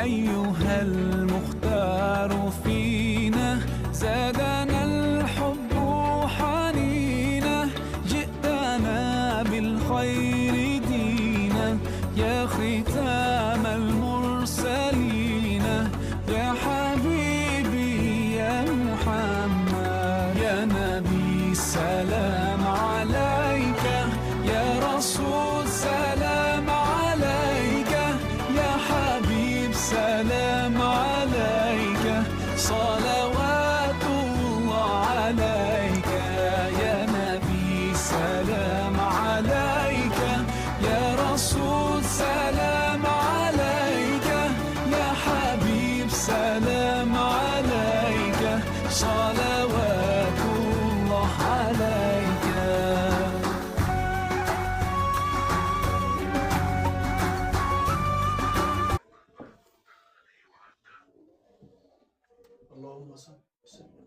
أيها المختار فينا، زادنا الحب حنينا، جئتنا بالخير دينا، يا ختام المرسلين، يا حبيبي يا محمد. يا نبي سلام عليك، يا رسول سلام عليك، يا حبيب سلام عليك، صلوات الله عليك. يا نبي سلام عليك، يا رسول سلام عليك، يا حبيب سلام عليك، صلوات الله عليك. اللهم صل وسلم.